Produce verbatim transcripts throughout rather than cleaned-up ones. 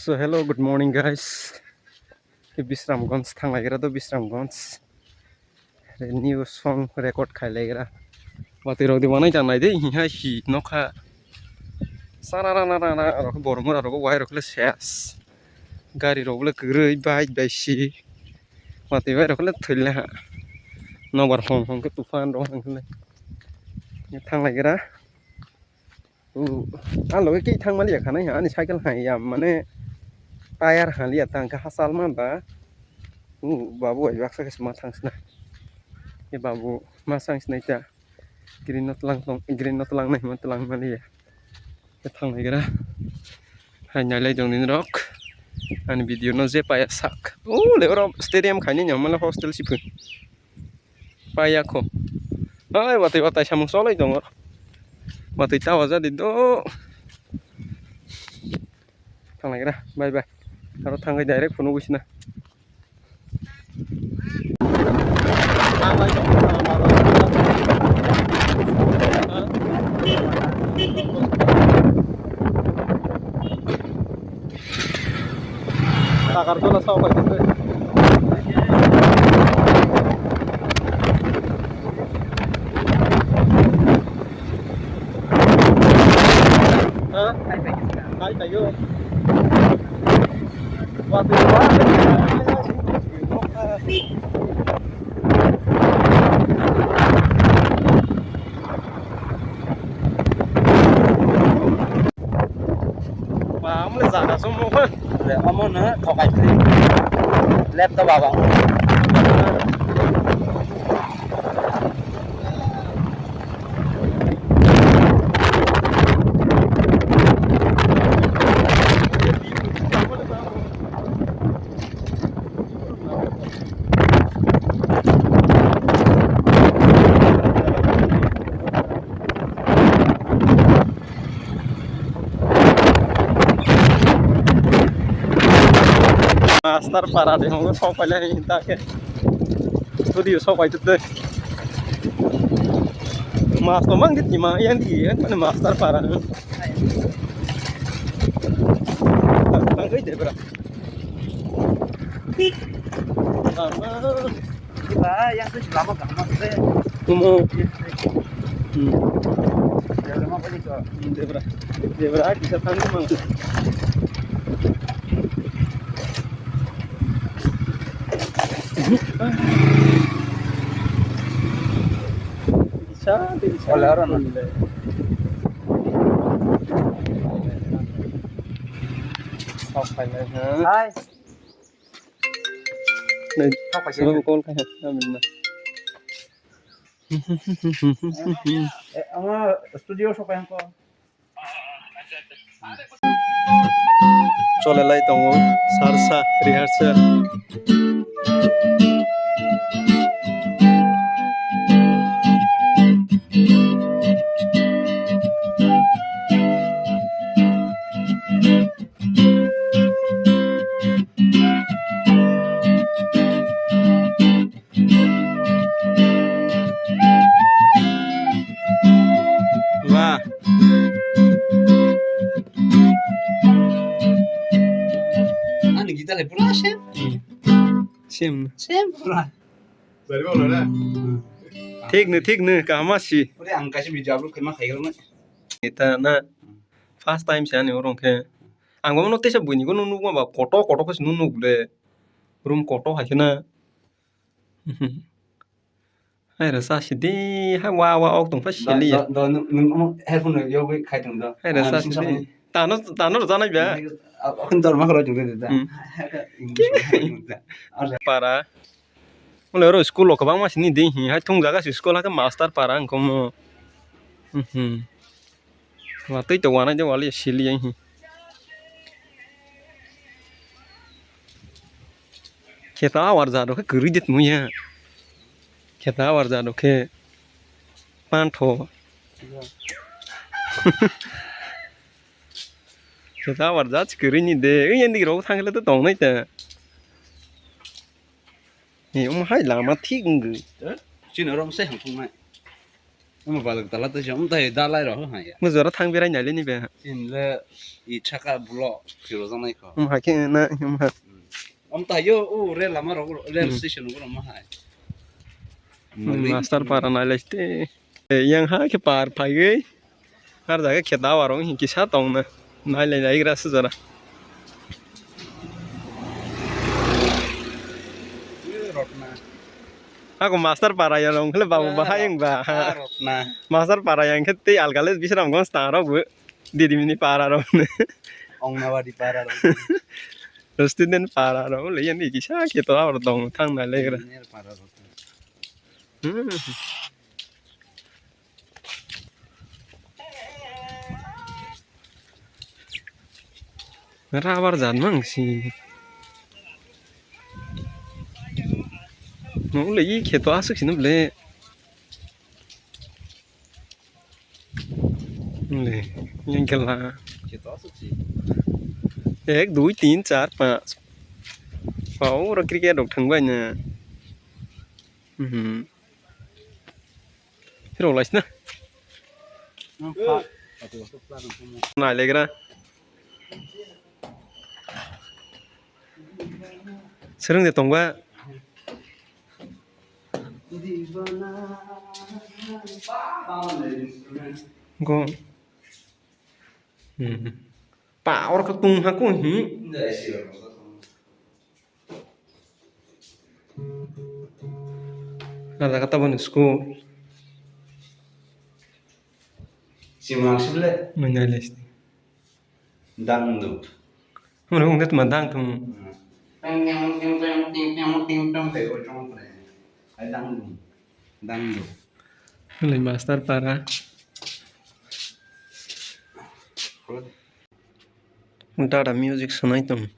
So hello, good morning guys. Ke Bisramganj thanglaigra do Bisramganj. Re new song record khailaigra. Watwi rok di manai tangnai de hiha hi nokha. Sara rana rana rok bormura rok wai rok le ses. Gari rok le kwrwi bike bai si. Watwi bai rok le thwile ha. Nobar hong hong ke tufan rok hong le. Thanglaigra. O, ang loge kei thang maliya khanai ha, ani cycle hai ya, mane tyre haliya tang kha hachal ma ba. O, babu ai baksa khe ma thang sna. E babu ma sang sna ta. Green no tlang tong, green no tlang nai ma tlang maliya. E thang nai gra. Hai nai lai jong ni rok. Ani video no je paya sak. O, le oro stadium khaini nyamala hostel si phun. Paiya kho. Ai, watwi watwi samung cholai tongo. Watwi tawa jadi do. Thanglaigra, bye bye. Aro thangwi direct phunugwi sina. Takartola sa pai tongkhe. Ha? Hai paio. Ba, omo le jaga se omo khe. Le, omo no thokai phri. Laptop aba. Master para de hongo sok pailai ta khe. Studio sok pai tut de. Mas to mang dit ma yang di yang mana master para. Tang kai de bra. Ba, yang tu lama gama tu. Kumo. Hmm. Ya lama balik tu. Debra. Debra kita tanggung mang. Bisa, bisa. Oleh orang. Hai. Nei, sabo call khai ha, na minna. Eh, ama studio sopai hangko. Chole lai tongo, sarsa, rehearsal. Wah. Ani gita le pura same. Same. Same pura. Thik no, thik no, kaham si. Pura ang kaisa video upload khaima khaigrana. Ita na first time se ani orong khe. Ang bo no tesa buini ko nung nukma ba koto koto khe nung nuk le. Room koto hai khe na. Hai rasa sidi hai wa wa ok tong pa sili ya. Do, do, nung, nung, nung headphone yogwi khai tong do. Hai rasa sidi. Tano, tano rasa nai ba. Akhon dor ma khoro jung de da. Hmm. Para. Mole oro school o kwbangma sini dei hi hai thung jaga si school ha khe master para wngkha mo. Hmm. Watwi to wanai de wali sili yang hi. Kheta awar jado khe kwrwi de tongya. Kheta awar jado khe pantho. Kheta awar jat kwrwi ni de. Ui endi rok thang le to tongnai ta. Ni um hai lama thik wngwi. Chini rom se hang thungnai. Omo balok dala tei se, omo tai dalai rok hai ya. Mo jora thang berai nai le ni be. Tin le i chaka bulo phiro jang nai kho. Omo hai khe na, omo hai. Omo tai yo, o re lama rok, rail Hmm. station rok ma hai. Hmm, Mali. Master para nai le ste. E, yang ha khe par phai gwi. Har jaga khe dawa rok hin kisa tong na. Nai le nai gra se jora. Rotna. Ako master para ya long khle babu Rotna. Bahai wng ba. Rotna. Master para yang khe tei alkale Bisramganj ta rok bo. Didimini para rok. Ongnabadi para rok. Student para rok le yan iki sa khe to abro dong thang na le gra. Engineer para rok. Hmm. Rubber jat mang si. Nong le i kheto aswk sino ble. Le, yang kela. Kheto aswk si. Ek, dui, tin, char, panch. Wow, oro cricket rok thang bai na. Mhm. Phirok lai sina. Nai legra. Sering de tongba. Go. Hmm. Pa, oro khe tung ha ko, hmm. Ada kata bani school. Simang sibile. Mengalis. Dangdut. Mana hung det ma dang tum. Tang tang tang tang tang tang tang tang tang tang tang tang tang tang tang tang. Ai dangdut. Dangdut. Nulai master para. Dada music sunai tong.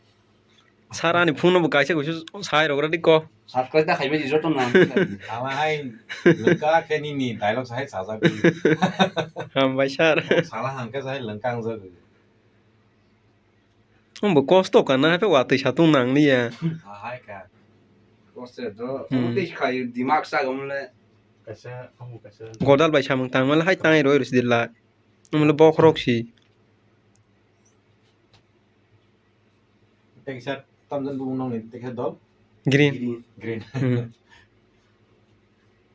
Sar ani phone no bo kaisa kuisu sai rok radi ko. Subscribe ta khaibai di joto nang. Ama hai lengka khe nini dialogue sai sajak. Hambai sar. Sala hangke sai lengka ang jagwi. Bo kosto kana hai watwi satung nang liya. Ahai ka. Kosto do. Hmm. Tei khai dimak sa gomle. Kaisa, kamu kaisa. Godal bai samung tangmale hai tangai roi rus dilla. Amle bokhorok si. Teksa tamjani bumung nokni teksa dol. Green. Green. Hmm.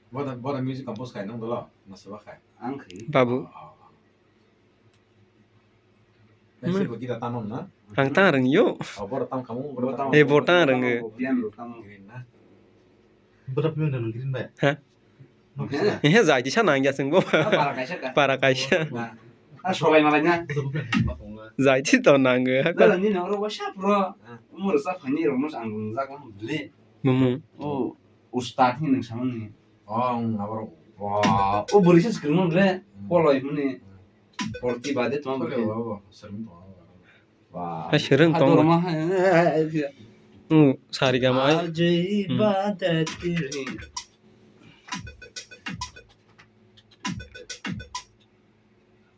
Boda, boda music compose khai nang dolo, nasaba khai. Ang khai. Babu. Oh, oh, oh. Nasir bagi da tamam na? Ang tang reng yo. Oh, boda tam kamu, boda tam. Eh, boda tang reng. Green na. Boda pimeng dan green bai. Ha? Ehe, jaiti sa nangya chwng bo. Ah, para kaisa ka. Para kaisa. Na. Ah, solai malai na. Jaiti to nango. Dala ni nang ro wasa pro. Umur sa phani ro no ang rung jak lang bli. Mumu. O ustad ni nang samani. Oh, ang abro. Wah, o buri sa skring mo ble. Koloi mani. Porti bade to ble. Wa, wa, sermi to. Hai, swrwng tongo. Hmm, sari gama ai. Hmm.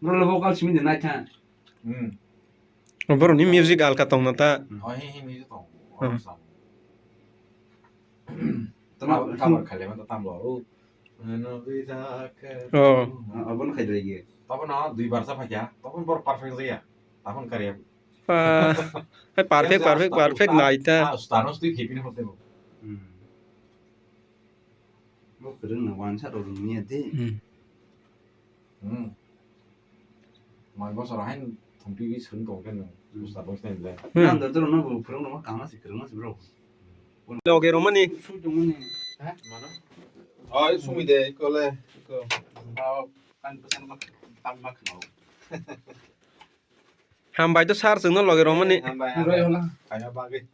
Bro, lo vocal simi de nai tha. Hmm. O, bro, ni music alka tong na ta. Hmm. Oh, he, he, music tong. Hmm. Tama, tama khale ma ta tam lo. Oh. Abono khai dai ge. Tabo no dui bar sa phakya. Tabo bor perfect jaya. Tabo kariya. Pa, hai perfect, perfect, perfect nai ta. Ah, ustano stui khepini hote bo. Hmm. Bo kwrwng no wansa rw rwngya de. Hmm. Hmm. Mai bosor hain thumpi bi swrwng tong khe nw. Hmm. Usta bos nai le. Hmm. Nang dor dor no bo phwrwng rwma kaham se kwrwng se bro. Loge rwmani. Sui tongmani. Ha? Mano? Oi, sumi de, ikole, iko. Tao, kan pesan mak, tam mak no. Hambai to sir chwngno loge rwmani. Hambai, hambai. Kaiha bagwi.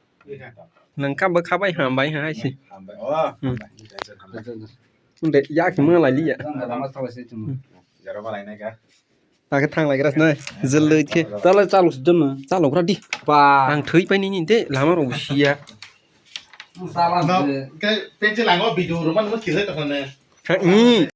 Nang kha bwkha bai hambai ha hai se. Hambai. Oh, hmm. Hambai. Hambai. Unde yak mung lai liya. Hambai, hambai, hambai, hambai. Jaro malai nai ka. Ake thang lai gras nai. Jel loi khe. Tala chalok se dun. Chalok ra di. Ba. Ang thwi pai nini te lama rok siya. Sala. Ke pencil ang o video roman mo khilai ta khone. Ha, hmm.